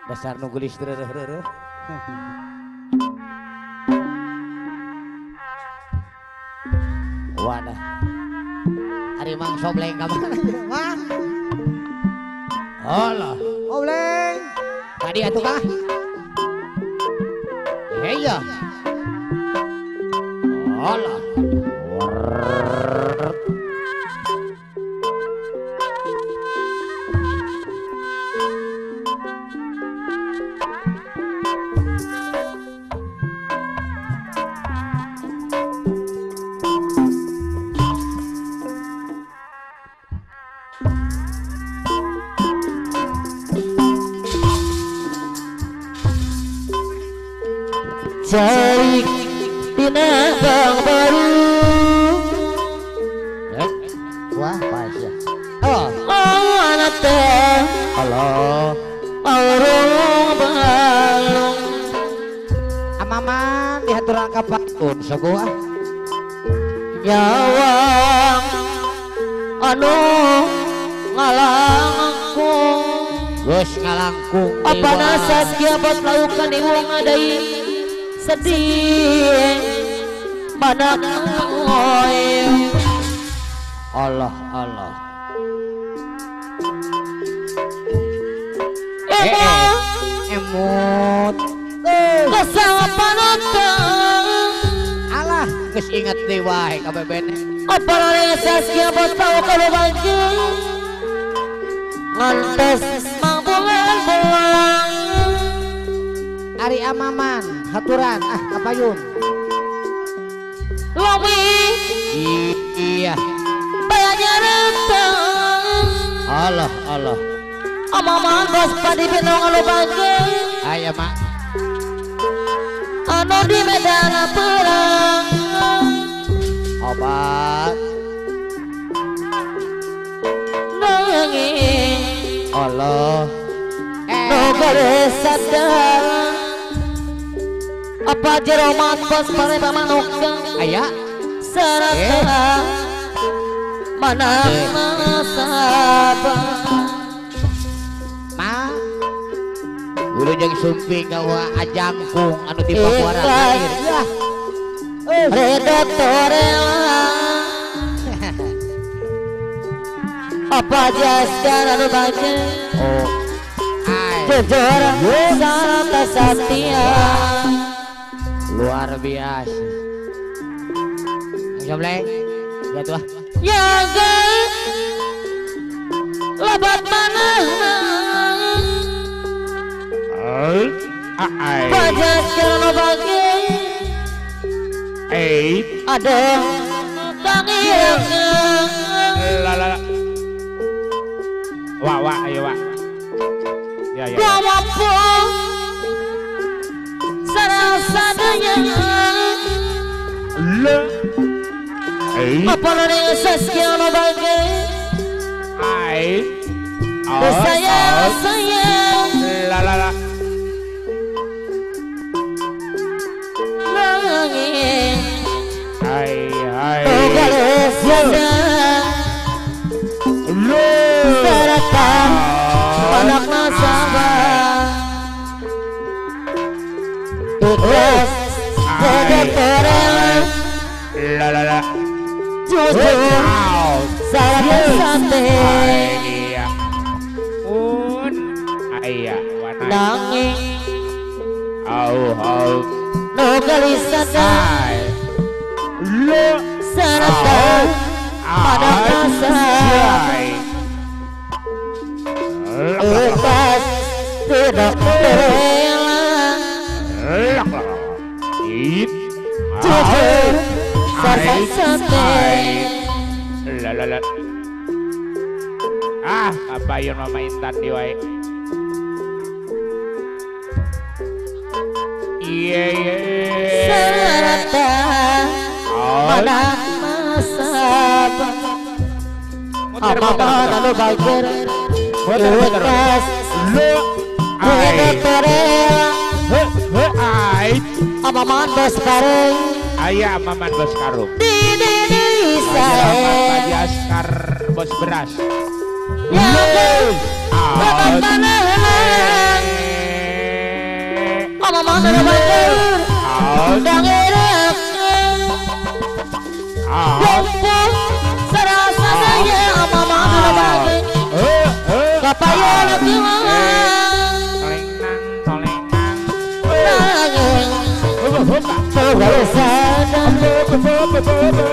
Dasar nu geulis reureuh-reureuh. Wadah. Ari Mang Sobleng ka mana? Mang. Allah. Sobleng. Tadi atuh kah? Heya. Allah. Cari binatang baru. Wah, pas ya. Oh, anak teh. Allah. Aurung balung. Amaman dihaturan ka patun sagoa. Nyawang anu ngalangkung. Geus ngalangkung. Apa nasas kiamat laukan iwang ngadai. Sedih mana Allah Allah. Emut kesama panotang. Alah geus inget deui wae ka bebene. Apa saskia bot tau kalau bangkit ngantos mangbulan bulan. Ari amaman haturan ah kapayun. Lomi iya bayarantang. Allah Allah. Amaman bos padi pinong anu bangke. Aya mak. Anu di medan perang. Obat. Nanging. Allah. No sadar. Apa jero matos pare pamanukang aya serata mana sapa ma wilujeng sumping ka ajangkung anu ti pakuaran lahir ya reda torela apa jaskan anu baca oh jujur serta setia. Luar biasa. Jobleng, ya tuh. Ya lebat mana? Bajas karena bagi. Ada tangiran. La la. Wah wah, ayo wah. Ya ya. Sadanya le apa nane saskia no bangke ai saya saya la la la nanging ai ai le serta anak nasabah ikhlas kedokteran la la la jujur salah sate iya un iya warna nanging au au no galisada le serta pada masa ikhlas tidak rela jujur serta sate la la la. Ah, kabayun mama Intan di wae. Iya iya. Serta pada masa apa lalu bager ikhlas Amaman bos karung. Ayah amaman bos karung. Di Indonesia. Askar bos beras. Ya, Manabagir Dangerak Kumpul Sarasana Mama Manabagir Kapayan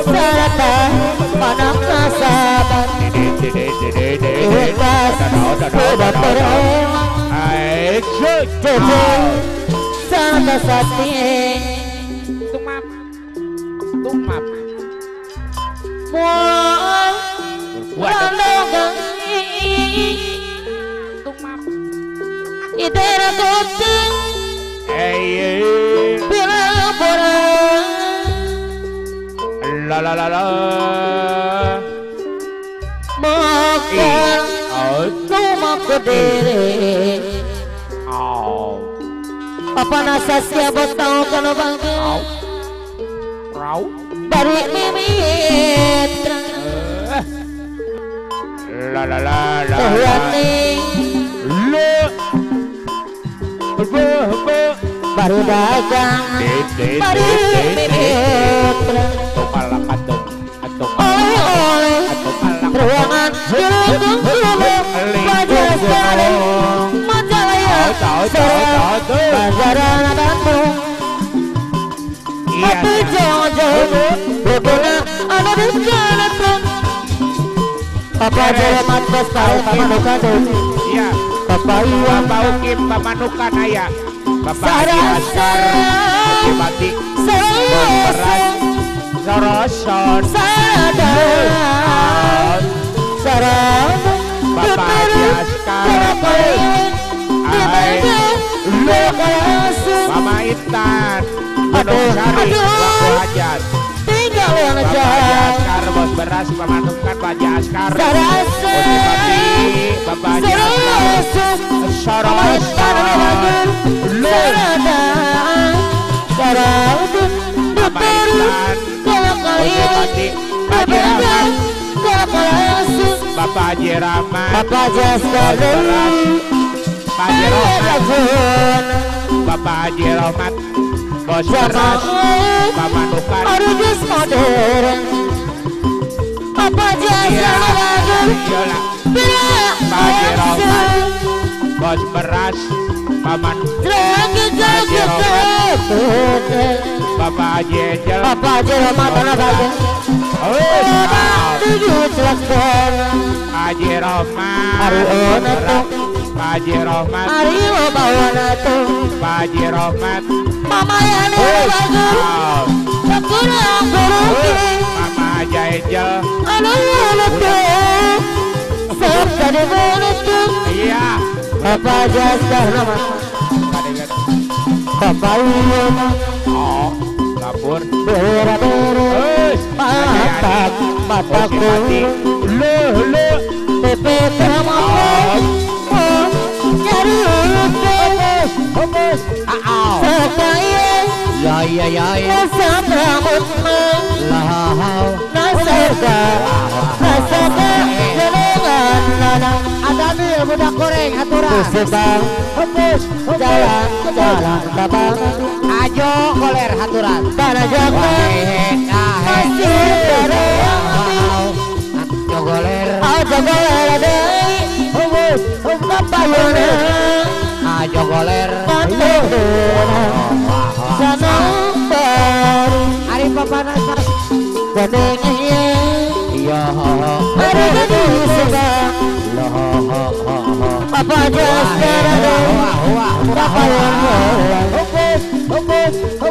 Serta panang nasaban ikhlas sudah teremang jujur serta sati tumap tumap mual landogang tumap idera kuting la la la la maka tumaku diri apa nasa siapa tahu kalau bangke bari mimitra la la la la baru dagang baru mimitra oleh ruangan gelung gelung wajah sekali Majalaya Banjaran Bandung hati jauh-jauh berguna anu di jalan Papa Jerman Bos tahu Pamanukan iya Bapak Iwan Bapak Ukim Pamanukan ayah Bapak Haji Asar Haji Batik Soroson Sadar Sarang Bapak Haji Askar Mama Intan Gunung Sari Waktu Hajat Bapak Haji Askar Bos Beras Pamanukan Pak Haji Askar Bapak Haji Askar Soroson Mama Intan Bapak Haji Rahmat Bapak Haji Askar Pak Haji Rahmat Bapak Haji Rahmat Bos Beras Pamanukan Arujus modern Bapak Haji Askar Pak Haji Rahmat Bos Beras Paman Haji Rahmat Bapak Haji Angel Bapak Haji Rahmat Haji Rahmat Haji Rahmat Haji Rahmat Mama Yani Mama Haji Angel iya Bapak Haji Askar Bapak oh lapor mata mataku lu tepe nyari ya ya ya ya ada nih budak goreng aturan jalan jalan tabang ajo koler haturan tanah jaga masih ajo goler ajo goler deui kapayuna ajo goler sanang ari papanas gandeng iya ari gede sebang Papa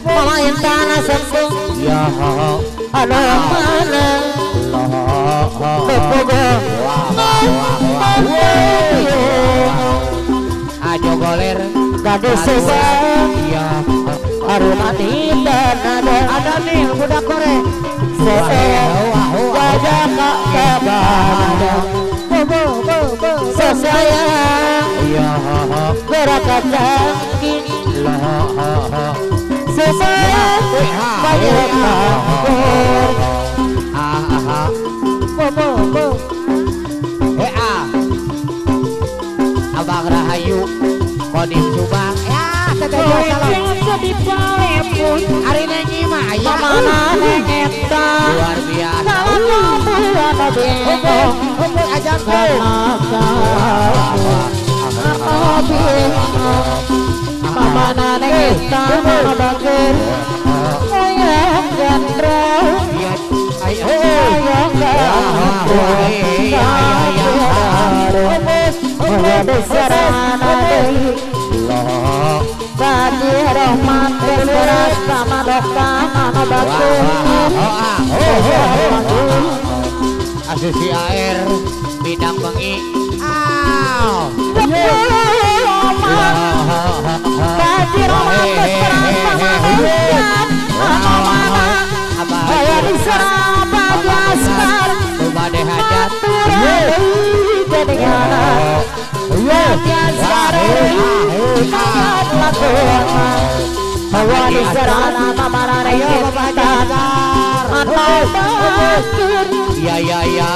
Mama Intan Sempung ya anak mana ajo goler gadis susah iya arumati tanada ada nih budak korek wajah kak kabana sesayang gerakan kaki sesayang banyak takut Abang Rahayu Kodim Subang ya teteh salam. di palepun ari nengi mah aya mamana neng eta luar biasa mamana neng eta bager oyong gandrung oyong Asisi air bidang bengi. Ya ya ya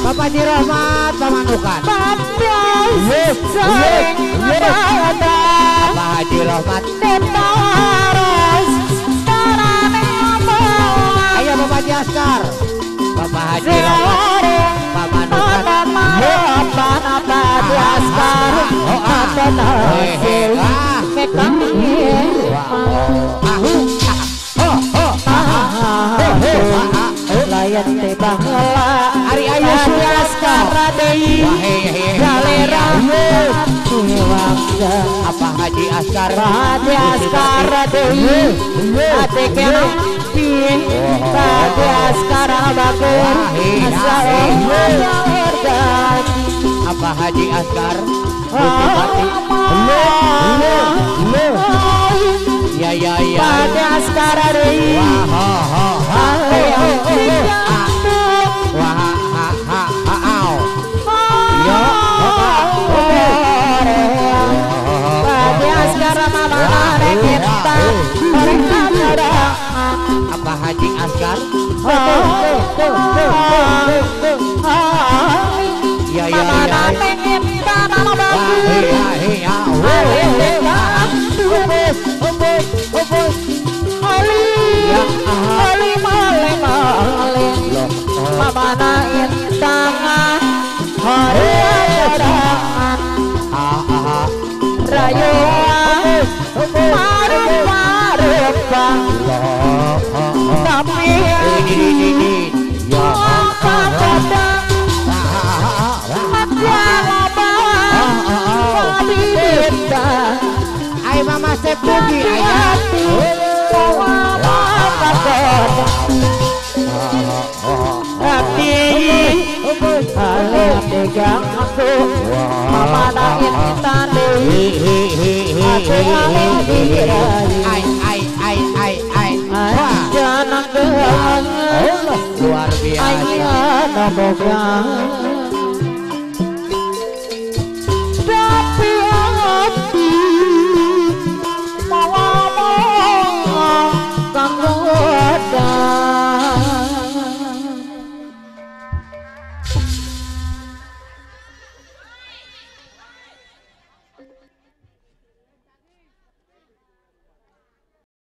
Bapak Haji Rahmat pamanukan. Bapak Haji Rahmat. Ayo Bapak Haji Askar. Bapak Haji Rahmat pamanukan. Ari ayu Askar deui galera apa Haji Askar Haji Askar deui ate kena pi Haji Askar bager apa Haji Askar ya ya ya Haji Askar deui apa Haji Askar ya ya ya Ay mama sepugi ayah ai ai ai ai ai luar biasa.